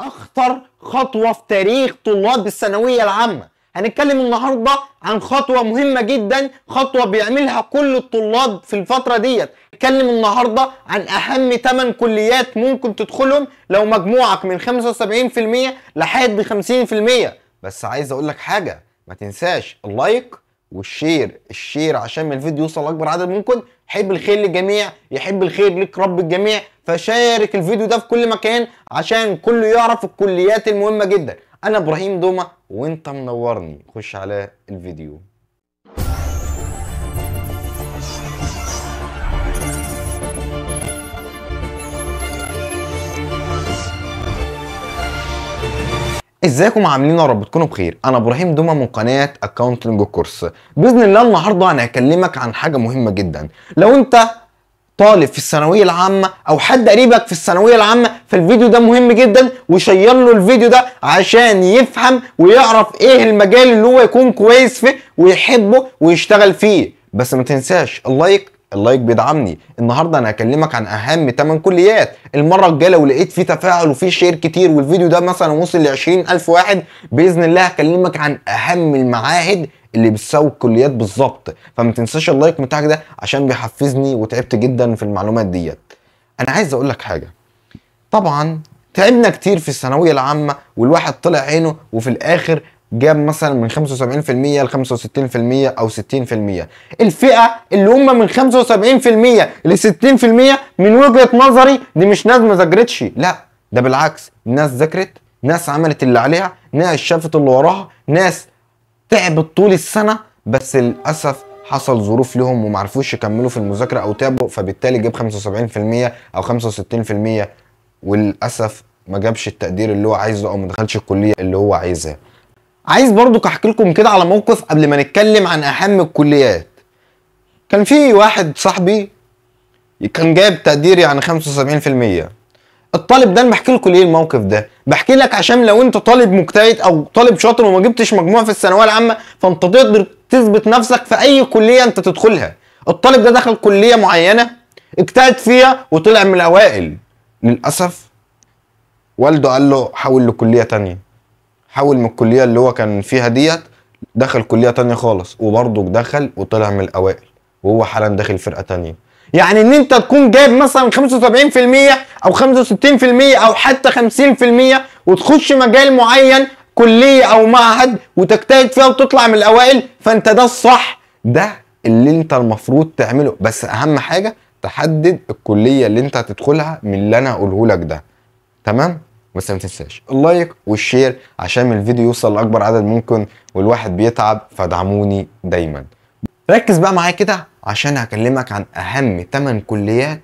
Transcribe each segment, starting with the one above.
اخطر خطوة في تاريخ طلاب الثانوية العامة. هنتكلم النهارده عن خطوة مهمة جدا، خطوة بيعملها كل الطلاب في الفترة ديت. هنتكلم النهارده عن اهم 8 كليات ممكن تدخلهم لو مجموعك من 75% لحد 50%. بس عايز اقول لك حاجة، ما تنساش ال like وال share، ال share عشان الفيديو يوصل لاكبر عدد ممكن. حب الخير للجميع، يحب الخير لك رب الجميع، فشارك الفيديو ده في كل مكان عشان كله يعرف الكليات المهمة جدا. انا ابراهيم دومة وانت منورني، خش على الفيديو. ازيكم عاملين؟ يا رب تكونوا بخير. انا ابراهيم دومة من قناة Accounting Course. باذن الله النهارده انا هكلمك عن حاجة مهمة جدا. لو انت طالب في الثانوية العامة او حد قريبك في الثانوية العامة فالفيديو ده مهم جدا، و share له الفيديو ده عشان يفهم ويعرف ايه المجال اللي هو يكون كويس فيه ويحبه ويشتغل فيه. بس ما تنساش ال like، ال like بيدعمني. النهارده انا هكلمك عن اهم 8 كليات. المرة الجاية لو لقيت فيه تفاعل وفيه share كتير والفيديو ده مثلا وصل ل 20,000 واحد، باذن الله هكلمك عن اهم المعاهد اللي بتساوي الكليات بالظبط. فما تنساش ال like بتاعك ده عشان بيحفزني، وتعبت جدا في المعلومات ديت. انا عايز اقول لك حاجة، طبعا تعبنا كتير في الثانوية العامة والواحد طلع عينه، وفي الاخر جاب مثلا من 75% ل 65% او 60%. الفئة اللي هم من 75% ل 60% من وجهه نظري دي مش ناس ما ذاكرتش، لا ده بالعكس، ناس ذاكرت، ناس عملت اللي عليها، ناس شافت اللي وراها، ناس تعبت طول السنة، بس للاسف حصل ظروف لهم ومعرفوش يكملوا في المذاكرة او تعبوا، فبالتالي جاب 75% او 65% وللاسف ما جابش التقدير اللي هو عايزه او ما دخلش الكلية اللي هو عايزها. عايز برضو احكي لكم كده على موقف قبل ما نتكلم عن اهم الكليات. كان في واحد صاحبي كان جايب تقدير يعني 75%. الطالب ده انا بحكي لكم ليه الموقف ده؟ بحكي لك عشان لو انت طالب مجتهد او طالب شاطر وما جبتش مجموع في الثانوية العامة فانت تقدر تثبت نفسك في اي كليه انت تدخلها. الطالب ده دخل كليه معينة اجتهد فيها وطلع من الاوائل. للاسف والده قال له حول لكليه ثانية، حول من الكلية اللي هو كان فيها ديت دخل كليه تانية خالص، وبرضه دخل وطلع من الاوائل، وهو حالا داخل فرقه تانية. يعني ان انت تكون جايب مثلا 75% او 65% او حتى 50% وتخش مجال معين، كليه او معهد، وتجتهد فيها وتطلع من الاوائل، فانت ده الصح، ده اللي انت المفروض تعمله. بس اهم حاجة تحدد الكلية اللي انت هتدخلها من اللي انا هقوله لك ده، تمام؟ بس ما تنساش ال like وال share عشان الفيديو يوصل لاكبر عدد ممكن، والواحد بيتعب فادعموني دايما. ركز بقى معايا كده عشان هكلمك عن اهم 8 كليات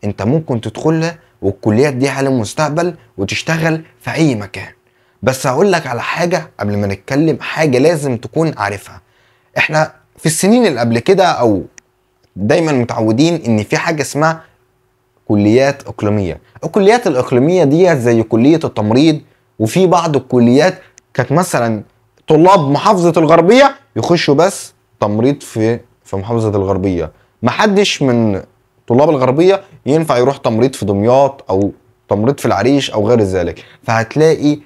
انت ممكن تدخلها، والكليات دي على المستقبل وتشتغل في اي مكان. بس هقول لك على حاجة قبل ما نتكلم، حاجة لازم تكون عارفها. احنا في السنين اللي قبل كده او دايما متعودين ان في حاجة اسمها كليات اقليمية. الكليات الاقليمية دي زي كليه التمريض، وفي بعض الكليات كانت مثلا طلاب محافظة الغربية يخشوا بس تمريض في محافظة الغربية، محدش من طلاب الغربية ينفع يروح تمريض في دمياط او تمريض في العريش او غير ذلك. فهتلاقي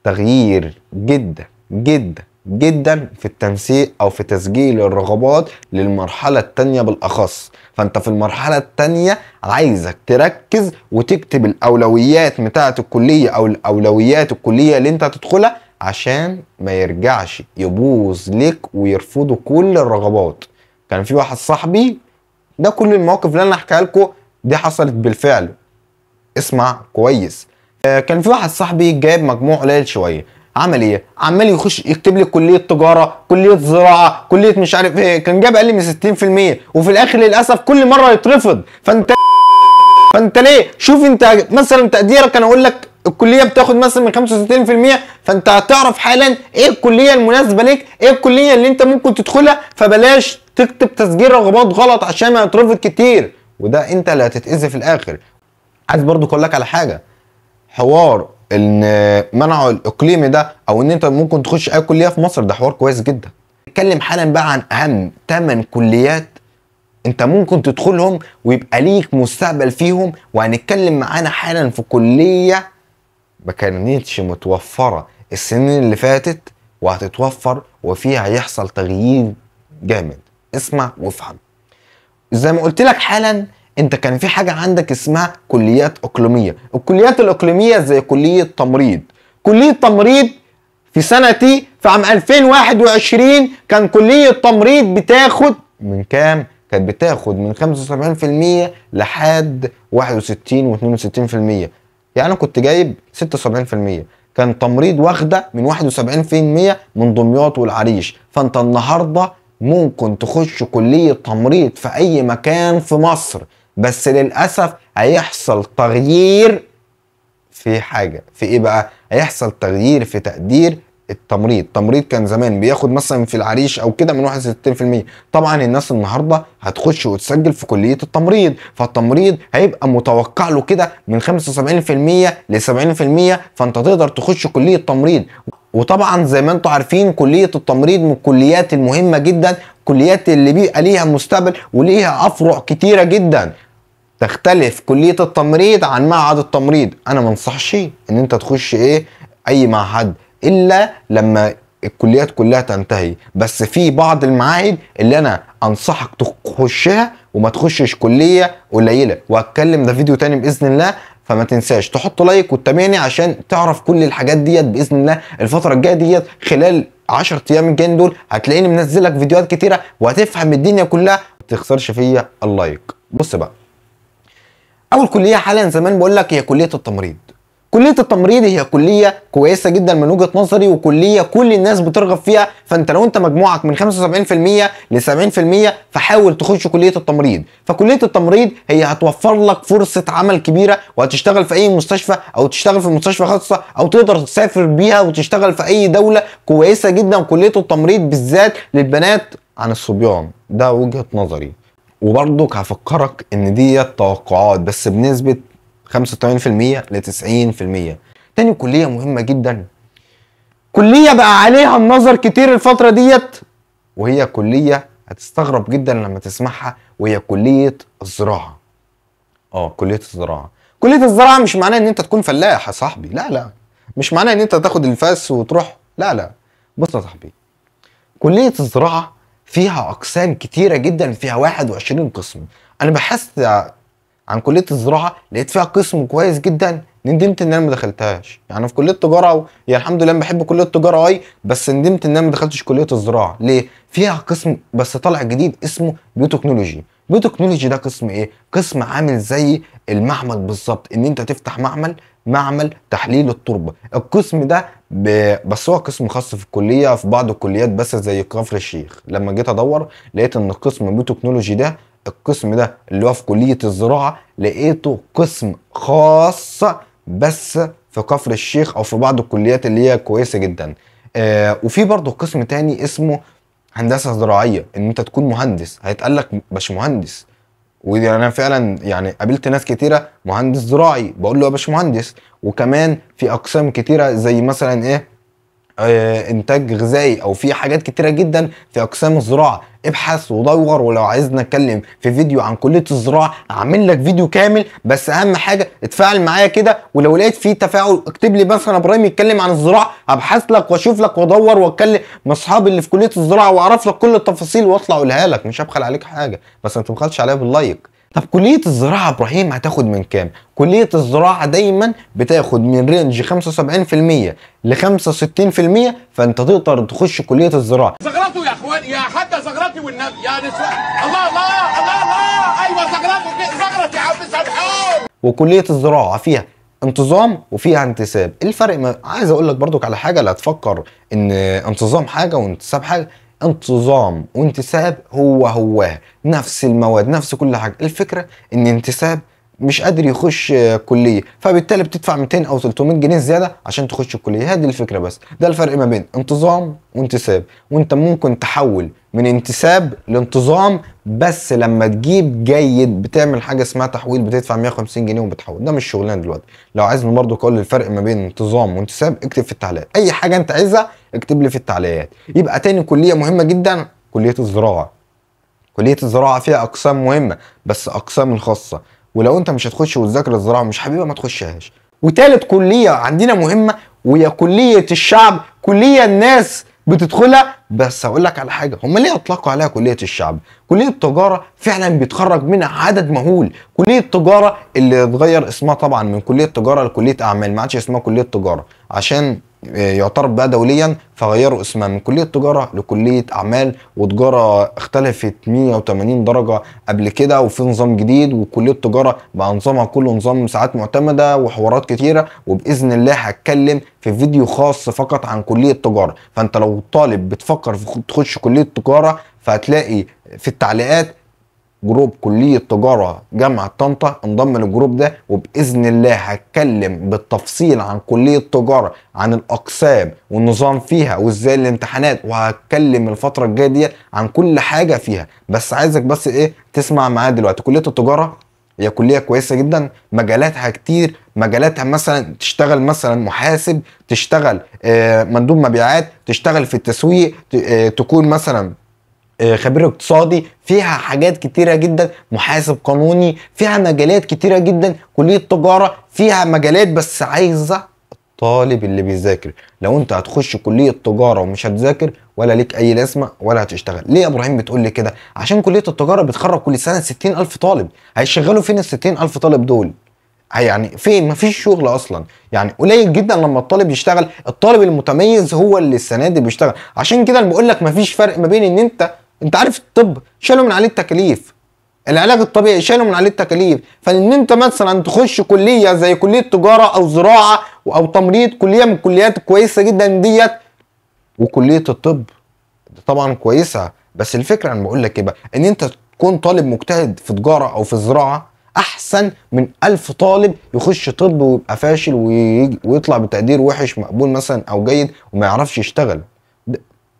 تغيير جدا جدا جدا في التنسيق او في تسجيل الرغبات للمرحلة الثانية بالاخص. فانت في المرحلة الثانية عايزك تركز وتكتب الاولويات بتاعه الكلية او الاولويات الكلية اللي انت هتدخلها عشان ما يرجعش يبوظ لك ويرفضوا كل الرغبات. كان في واحد صاحبي ده كل المواقف اللي انا احكيها لكم دي حصلت بالفعل، اسمع كويس. كان في واحد صاحبي جايب مجموع قليل شوية، عمل ايه؟ عمال يخش يكتب لي كليه تجارة، كليه زراعة، كليه مش عارف ايه، كان جاب اقل من 60%، وفي الاخر للاسف كل مرة يترفض. فانت ليه؟ شوف انت مثلا تقديرك، انا اقول لك الكلية بتاخد مثلا من 65%، فانت هتعرف حالا ايه الكلية المناسبة ليك، ايه الكلية اللي انت ممكن تدخلها، فبلاش تكتب تسجيل رغبات غلط عشان ما يترفض كتير، وده انت اللي هتتاذي في الاخر. عايز برضو اقول لك على حاجة، حوار ان منعوا الاقليمي ده او ان انت ممكن تخش اي كليه في مصر، ده حوار كويس جدا. نتكلم حالا بقى عن اهم 8 كليات انت ممكن تدخلهم ويبقى ليك مستقبل فيهم، وهنتكلم معانا حالا في كليه ما كانتش متوفرة السنين اللي فاتت وهتتوفر، وفيها هيحصل تغيير جامد. اسمع وافهم. زي ما قلت لك حالا، انت كان في حاجة عندك اسمها كليات اقليمية. الكليات الاقليمية زي كلية تمريض. كلية تمريض في سنتي في عام 2021 كان كلية تمريض بتاخد من كام؟ كانت بتاخد من 75% لحد 61 و62%، يعني انا كنت جايب 76%. كان تمريض واخده من 71% من دمياط والعريش. فانت النهارده ممكن تخش كلية تمريض في اي مكان في مصر، بس للاسف هيحصل تغيير في حاجة. في ايه بقى؟ هيحصل تغيير في تقدير التمريض. التمريض كان زمان بياخد مثلا في العريش او كده من 61%، طبعا الناس النهارده هتخش وتسجل في كليه التمريض، فالتمريض هيبقى متوقع له كده من 75% ل 70%، فانت تقدر تخش كليه تمريض. وطبعا زي ما انتم عارفين كليه التمريض من الكليات المهمة جدا، كليات اللي بيبقى ليها مستقبل وليها افرع كتيرة جدا. تختلف كليه التمريض عن معهد التمريض. انا ما انصحش ان انت تخش ايه اي معهد الا لما الكليات كلها تنتهي، بس في بعض المعاهد اللي انا انصحك تخشها وما تخشش كليه قليله، وهتكلم ده فيديو تاني باذن الله. فما تنساش تحط like وتتابعني عشان تعرف كل الحاجات ديت باذن الله. الفترة الجاية ديت خلال 10 ايام الجايين دول هتلاقيني منزل لك فيديوهات كتيرة وهتفهم الدنيا كلها، ما تخسرش فيا ال like. بص بقى، اول كليه حالا زمان بقول لك هي كليه التمريض. كلية التمريض هي كلية كويسة جدا من وجهة نظري، وكلية كل الناس بترغب فيها. فانت لو انت مجموعك من 75% ل 70% فحاول تخش كلية التمريض. فكلية التمريض هي هتوفر لك فرصة عمل كبيرة، وهتشتغل في اي مستشفى او تشتغل في مستشفى خاصة او تقدر تسافر بيها وتشتغل في اي دولة. كويسة جدا كلية التمريض بالذات للبنات عن الصبيان، ده وجهة نظري. وبرضك هفكرك ان دي توقعات بس بنسبة 85% ل 90%. تاني كلية مهمة جدا، كلية بقى عليها النظر كتير الفترة ديت، وهي كلية هتستغرب جدا لما تسمعها، وهي كلية الزراعة. كلية الزراعة. كلية الزراعة مش معناها ان انت تكون فلاح يا صاحبي، لا لا، مش معناها ان انت تاخد الفاس وتروح، لا لا. بص يا صاحبي، كلية الزراعة فيها اقسام كتيرة جدا، فيها 21 قسم. انا بحثت عن كلية الزراعة لقيت فيها قسم كويس جدا، ندمت ان انا ما دخلتهاش. يعني في كلية تجارة يعني الحمد لله انا بحب كلية التجارة اي، بس ندمت ان انا ما دخلتش كلية الزراعة. ليه؟ فيها قسم بس طالع جديد اسمه biotechnology. biotechnology ده قسم ايه؟ قسم عامل زي المعمل بالظبط، ان انت تفتح معمل تحليل التربة. القسم ده بس هو قسم خاص في الكلية، في بعض الكليات بس زي كفر الشيخ. لما جيت ادور لقيت ان القسم biotechnology ده، القسم ده اللي هو في كلية الزراعة، لقيته قسم خاص بس في كفر الشيخ او في بعض الكليات اللي هي كويسة جدا. وفي برضه قسم تاني اسمه هندسة زراعية، ان انت تكون مهندس. هيتقال لك باشمهندس، ودي انا فعلا يعني قابلت ناس كتيرة مهندس زراعي بقول له يا باشمهندس. وكمان في اقسام كتيرة زي مثلا ايه، انتاج غذائي، او في حاجات كتيرة جدا في اقسام الزراعة. ابحث ودور، ولو عايزنا نتكلم في فيديو عن كليه الزراعة اعمل لك فيديو كامل، بس اهم حاجة اتفاعل معايا كده، ولو لقيت فيه تفاعل اكتب لي مثلا ابراهيم يتكلم عن الزراعة، ابحث لك واشوف لك وادور واتكلم مع اصحابي اللي في كليه الزراعة واعرف لك كل التفاصيل واطلع اقولها لك، مش هبخل عليك حاجة، بس ما تبخلش عليا بال like. طب كلية الزراعة ابراهيم هتاخد من كام؟ كلية الزراعة دايما بتاخد من range 75% ل 65%، فانت تقدر تخش كلية الزراعة. زغرته يا اخوان، يا حتى زغرتي والنبي يا نسوان، الله الله الله الله، ايوه زغرته، زغرت يا عم سامحون. وكلية الزراعة فيها انتظام وفيها انتساب. الفرق ما عايز اقول لك برضك على حاجة، لا تفكر ان انتظام حاجة وانتساب حاجة. انتظام وانتساب هو هو نفس المواد نفس كل حاجة. الفكرة ان انتساب مش قادر يخش كليه، فبالتالي بتدفع 200 او 300 جنيه زيادة عشان تخش الكلية. هذه الفكرة، بس ده الفرق ما بين انتظام وانتساب. وانت ممكن تحول من انتساب لانتظام، بس لما تجيب جيد بتعمل حاجة اسمها تحويل، بتدفع 150 جنيه وبتحول. ده مش شغلانة دلوقتي. لو عايزني برضو اقول الفرق ما بين انتظام وانتساب اكتب في التعليقات، اي حاجة انت عايزها اكتب لي في التعليقات. يبقى تاني كليه مهمة جدا كليه الزراعة. كليه الزراعة فيها اقسام مهمة، بس اقسام الخاصة، ولو انت مش هتخش وتذاكر الزراعة مش حبيبها ما تخشهاش. وتالت كليه عندنا مهمة وهي كليه الشعب، كليه الناس بتدخلها. بس هقول لك على حاجة، هم ليه اطلقوا عليها كليه الشعب؟ كليه التجارة فعلا بيتخرج منها عدد مهول. كليه التجارة اللي اتغير اسمها طبعا من كليه تجارة لكليه اعمال، ما عادش اسمها كليه تجارة عشان يعترف بقى دوليا، فغيروا اسمها من كليه تجارة لكليه اعمال. وتجارة اختلفت 180 درجه قبل كده، وفي نظام جديد، وكلية تجارة بقى نظامها كله نظام ساعات معتمدة وحوارات كتيرة. وباذن الله هتكلم في فيديو خاص فقط عن كليه تجارة. فانت لو طالب بتفكر في تخش كليه تجارة، فهتلاقي في التعليقات group كلية تجارة جامعة طنطا، انضم لل group ده، وبإذن الله هتكلم بالتفصيل عن كلية تجارة، عن الأقسام والنظام فيها وازاي الامتحانات، وهتكلم الفترة الجاية دي عن كل حاجة فيها. بس عايزك بس ايه تسمع معايا دلوقتي. كلية التجارة هي كلية كويسة جدا، مجالاتها كتير. مجالاتها مثلا تشتغل مثلا محاسب، تشتغل مندوب مبيعات، تشتغل في التسويق، تكون مثلا خبير اقتصادي، فيها حاجات كتيرة جدا، محاسب قانوني، فيها مجالات كتيرة جدا. كلية تجارة فيها مجالات، بس عايزة الطالب اللي بيذاكر. لو انت هتخش كلية تجارة ومش هتذاكر ولا ليك اي لازمة ولا هتشتغل. ليه يا ابراهيم بتقول لي كده؟ عشان كلية التجارة بتخرج كل سنة 60,000 طالب. هيشغلوا فين ال 60,000 طالب دول؟ يعني فين؟ مفيش شغل اصلا، يعني قليل جدا لما الطالب يشتغل. الطالب المتميز هو اللي السنة دي بيشتغل. عشان كده بقول لك مفيش فرق ما بين ان انت عارف الطب شالوا من عليه التكاليف، العلاج الطبيعي شالوا من عليه التكاليف، فان انت مثلا تخش كليه زي كليه تجارة او زراعة او تمريض، كليه من الكليات الكويسة جدا ديت، وكلية الطب طبعا كويسة. بس الفكرة انا بقول لك ايه بقى، ان انت تكون طالب مجتهد في تجارة او في زراعة احسن من 1000 طالب يخش طب ويبقى فاشل ويطلع بتقدير وحش، مقبول مثلا او جيد، وما يعرفش يشتغل.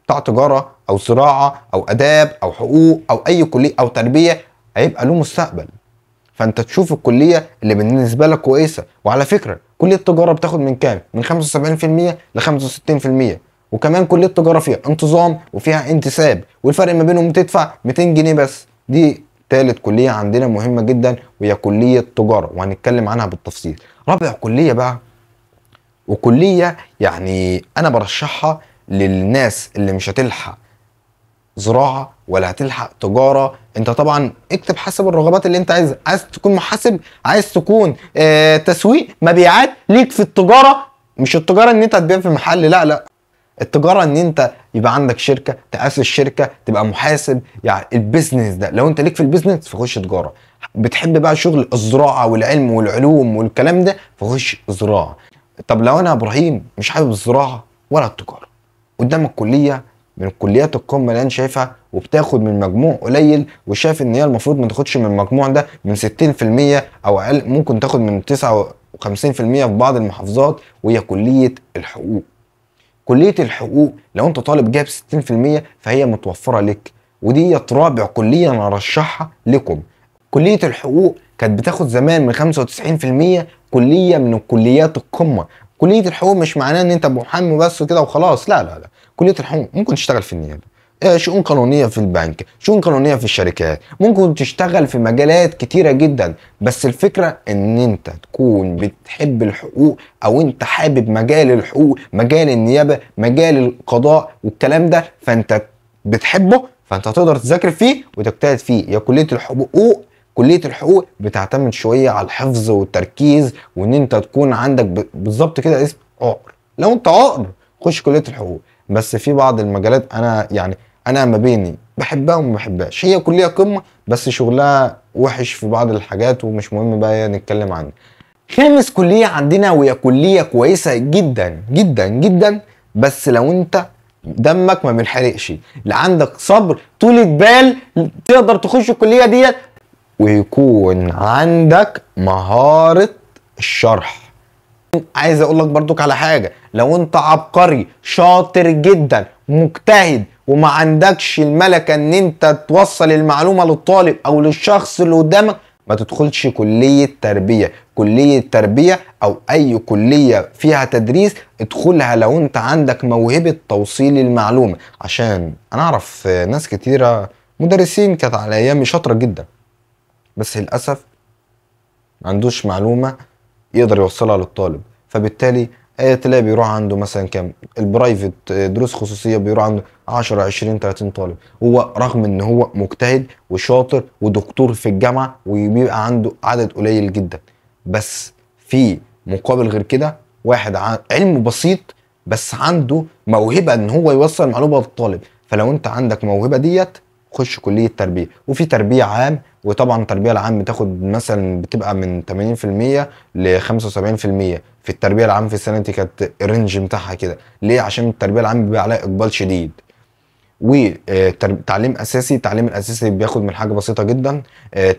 بتاع تجارة او زراعة او اداب او حقوق او اي كليه او تربيه هيبقى له مستقبل. فانت تشوف الكلية اللي بالنسبة لك كويسة. وعلى فكرة كليه التجارة بتاخد من كام؟ من 75% ل 65%. وكمان كليه التجارة فيها انتظام وفيها انتساب، والفرق ما بينهم تدفع 200 جنيه بس. دي تالت كليه عندنا مهمة جدا، وهي كليه تجارة، وهنتكلم عنها بالتفصيل. رابع كليه بقى، وكلية يعني انا برشحها للناس اللي مش هتلحق زراعة ولا هتلحق تجارة. انت طبعا اكتب حسب الرغبات اللي انت عايزها. عايز تكون محاسب، عايز تكون تسويق، مبيعات، ليك في التجارة. مش التجارة ان انت هتبيع في محل، لا لا، التجارة ان انت يبقى عندك شركة، تاسس شركة، تبقى محاسب، يعني ال business ده. لو انت ليك في ال business فخش تجارة. بتحب بقى شغل الزراعة والعلم والعلوم والكلام ده فخش زراعة. طب لو انا ابراهيم مش حابب الزراعة ولا التجارة، قدامك كليه من الكليات القمه اللي انا شايفها وبتاخد من مجموع قليل، وشايف ان هي المفروض ما تاخدش من المجموع ده من 60% او اقل، ممكن تاخد من 59% في بعض المحافظات، وهي كليه الحقوق. كليه الحقوق لو انت طالب جايب 60% فهي متوفرة لك، ودي رابع كليه انا ارشحها لكم. كليه الحقوق كانت بتاخد زمان من 95%، كليه من الكليات القمه. كليه الحقوق مش معناه ان انت محامي بس كده وخلاص، لا لا لا، كليه الحقوق ممكن تشتغل في النيابة، شؤون قانونية في البنك، شؤون قانونية في الشركات، ممكن تشتغل في مجالات كتيرة جدا. بس الفكرة ان انت تكون بتحب الحقوق، او انت حابب مجال الحقوق، مجال النيابة، مجال القضاء والكلام ده، فانت بتحبه، فانت هتقدر تذاكر فيه وتجتهد فيه. يا كليه الحقوق، كلية الحقوق بتعتمد شوية على الحفظ والتركيز، وان انت تكون عندك بالظبط كده اسم عقر. لو انت عقر خش كلية الحقوق. بس في بعض المجالات انا يعني انا ما بيني بحبها وما بحبهاش. هي كلية قمة بس شغلها وحش في بعض الحاجات، ومش مهم بقى نتكلم عنها. خامس كلية عندنا، وهي كلية كويسة جدا جدا جدا، بس لو انت دمك ما بينحرقش، لا عندك صبر، طولة بال، تقدر تخش الكلية ديت، ويكون عندك مهارة الشرح. عايز اقول لك برضك على حاجة، لو انت عبقري شاطر جدا مجتهد وما عندكش الملكة ان انت توصل المعلومة للطالب او للشخص اللي قدامك، ما تدخلش كلية تربية. كلية تربية او اي كلية فيها تدريس ادخلها لو انت عندك موهبة توصيل المعلومة. عشان انا اعرف ناس كتيرة مدرسين كانت على ايامي شاطرة جدا، بس للأسف ما عندوش معلومة يقدر يوصلها للطالب. فبالتالي تلاقي بيروح عنده مثلا كام ال private دروس خصوصية، بيروح عنده 10 20 30 طالب. هو رغم ان هو مجتهد وشاطر ودكتور في الجامعة وبيبقى عنده عدد قليل جدا، بس في مقابل غير كده واحد علمه بسيط بس عنده موهبة ان هو يوصل معلومة للطالب. فلو انت عندك موهبة ديت خش كليه تربيه. وفي تربيه عام، وطبعا التربية العام بتاخد مثلا بتبقى من 80% ل 75% في التربية العام. في السنة دي كانت ال range بتاعها كده. ليه؟ عشان التربية العام بيبقى عليها اقبال شديد. وتعليم اساسي، التعليم الاساسي بياخد من حاجة بسيطة جدا.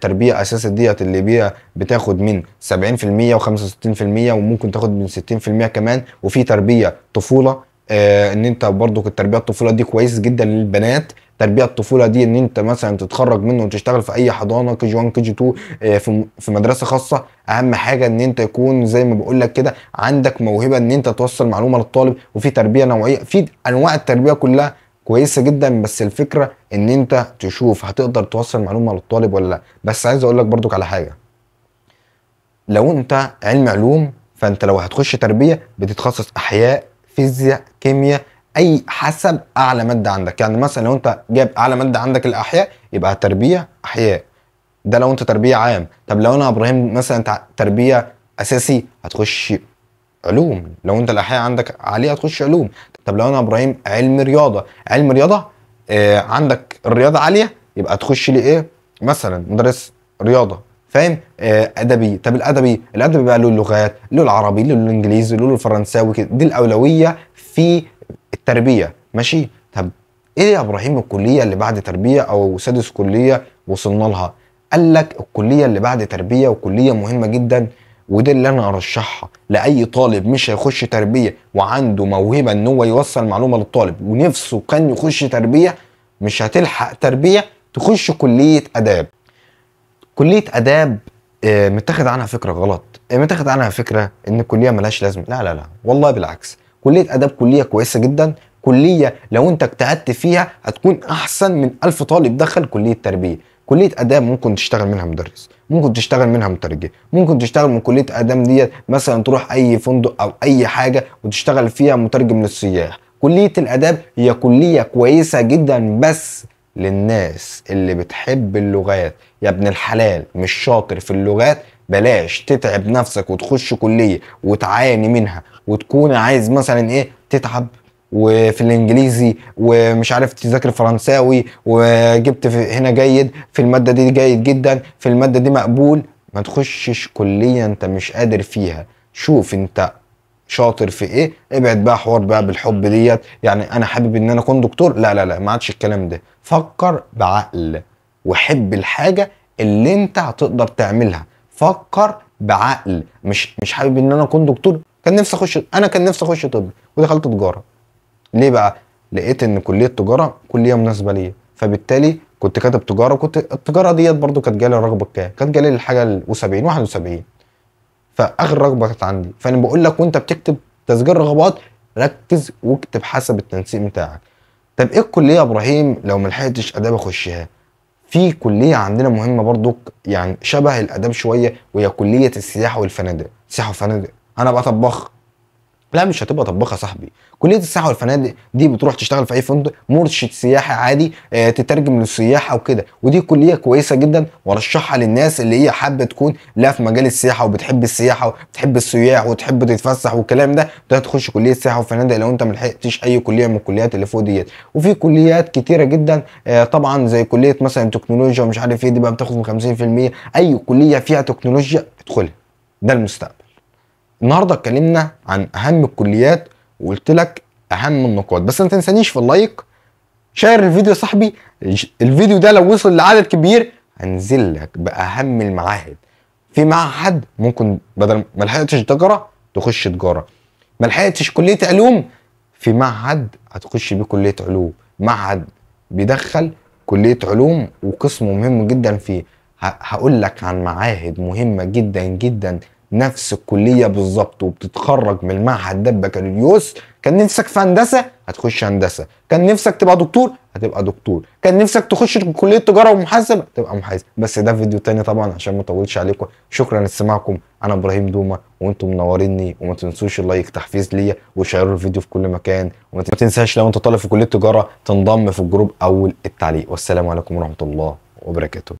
تربيه اساسي ديت اللي بيها بتاخد من 70% و65% وممكن تاخد من 60% كمان. وفي تربيه طفولة، ان انت برضو التربية الطفولة دي كويس جدا للبنات. تربيه الطفولة دي ان انت مثلا تتخرج منه وتشتغل في اي حضانة كي جي 1 كي جي 2 في مدرسه خاصة. اهم حاجة ان انت يكون زي ما بقول لك كده عندك موهبة ان انت توصل معلومة للطالب. وفي تربيه نوعية، في انواع التربية كلها كويسة جدا، بس الفكرة ان انت تشوف هتقدر توصل معلومة للطالب ولا لا. بس عايز اقول لك برضك على حاجة، لو انت علم علوم فانت لو هتخش تربيه بتتخصص احياء، فيزياء، كيمياء، اي حسب اعلى مادة عندك. يعني مثلا لو انت جايب اعلى مادة عندك الاحياء يبقى تربيه احياء، ده لو انت تربيه عام. طب لو انا ابراهيم مثلا تربيه اساسي هتخش علوم، لو انت الاحياء عندك عالية هتخش علوم. طب لو انا ابراهيم علم رياضة، علم رياضة عندك الرياضة عالية يبقى تخش لي ايه مثلا مدرس رياضة، فاهم؟ ادبي. طب الادبي، الادبي بقى له اللغات، له العربي، له الانجليزي، له الفرنساوي كده، دي الاولوية في التربية، ماشي؟ طب ايه يا ابراهيم الكلية اللي بعد تربيه او سادس كليه وصلنا لها؟ قال لك الكلية اللي بعد تربيه وكلية مهمة جدا، وده اللي انا ارشحها لاي طالب مش هيخش تربيه وعنده موهبة ان هو يوصل معلومة للطالب ونفسه كان يخش تربيه، مش هتلحق تربيه، تخش كليه اداب. كليه اداب متاخد عنها فكرة غلط، متاخد عنها فكرة ان الكلية ملهاش لازمه. لا لا لا والله بالعكس، كليه اداب كليه كويسة جدا، كليه لو انت اجتهدت فيها هتكون احسن من 1000 طالب دخل كليه تربيه. كليه اداب ممكن تشتغل منها مدرس، ممكن تشتغل منها مترجم، ممكن تشتغل من كليه اداب ديت مثلا تروح اي فندق او اي حاجة وتشتغل فيها مترجم للسياح. كليه الاداب هي كليه كويسة جدا بس للناس اللي بتحب اللغات. يا ابن الحلال مش شاطر في اللغات بلاش تتعب نفسك وتخش كليه وتعاني منها وتكون عايز مثلا ايه تتعب وفي الانجليزي ومش عارف تذاكر فرنساوي وجبت في هنا جيد في المادة دي جيد جدا في المادة دي مقبول. ما تخشش كليه انت مش قادر فيها، شوف انت شاطر في ايه، ابعد بقى حوار بقى بالحب ديت، يعني انا حابب ان انا اكون دكتور، لا لا لا ما عادش الكلام ده. فكر بعقل وحب الحاجة اللي انت هتقدر تعملها، فكر بعقل. مش حابب ان انا اكون دكتور، كان نفسي اخش، انا كان نفسي اخش طب ودخلت تجارة. ليه بقى؟ لقيت ان كليه التجارة كليه مناسبة ليا، فبالتالي كنت كاتب تجارة، وكنت التجارة ديت برضو كانت جالي الرغبة بكام؟ كانت جالي الحاجة و70 71، فاخر رغبة كانت عندي. فانا بقول لك وانت بتكتب تسجيل رغبات ركز واكتب حسب التنسيق بتاعك. طب ايه الكلية يا ابراهيم لو ما لحقتش اداب اخشها؟ في كليه عندنا مهمة برضو يعني شبه الاداب شوية، وهي كليه السياحة والفنادق. سياحة وفنادق، انا بقى طباخ؟ لا مش هتبقى طباخ يا صاحبي. كليه السياحة والفنادق دي بتروح تشتغل في اي فندق مرشد سياحي عادي، تترجم للسياحة وكده، ودي كليه كويسة جدا وارشحها للناس اللي هي حابة تكون لا في مجال السياحة وبتحب السياحة وبتحب السياح وتحب تتفسح والكلام ده، ده تخش كليه سياحة وفنادق لو انت ما لحقتش اي كليه من الكليات اللي فوق ديت. وفي كليات كتيرة جدا طبعا زي كليه مثلا تكنولوجيا ومش عارف ايه، دي بقى بتاخد من 50%. اي كليه فيها تكنولوجيا ادخلها، ده المستقبل. النهارده اتكلمنا عن اهم الكليات وقلت لك اهم النقاط، بس ما تنسانيش في ال like، share الفيديو يا صاحبي. الفيديو ده لو وصل لعدد كبير هنزل لك باهم المعاهد. في معهد ممكن بدل ما لحقتش تجارة تخش تجارة، ما لحقتش كليه علوم في معهد هتخش بيه كليه علوم، معهد بيدخل كليه علوم وقسم مهم جدا فيه. هقول لك عن معاهد مهمة جدا جدا نفس الكلية بالظبط، وبتتخرج من المعهد ده بكالوريوس. كان نفسك في هندسة هتخش هندسة، كان نفسك تبقى دكتور هتبقى دكتور، كان نفسك تخش كليه تجارة ومحاسبه تبقى محاسب. بس ده فيديو تاني طبعا عشان ما اطولش عليكم. شكرا لاستماعكم، انا ابراهيم دومه ومع وانتم منوريني، وما تنسوش ال like تحفيز ليا، وشيروا الفيديو في كل مكان، وما تنساش لو انت طالب في كليه تجارة تنضم في ال group اول التعليق. والسلام عليكم ورحمة الله وبركاته.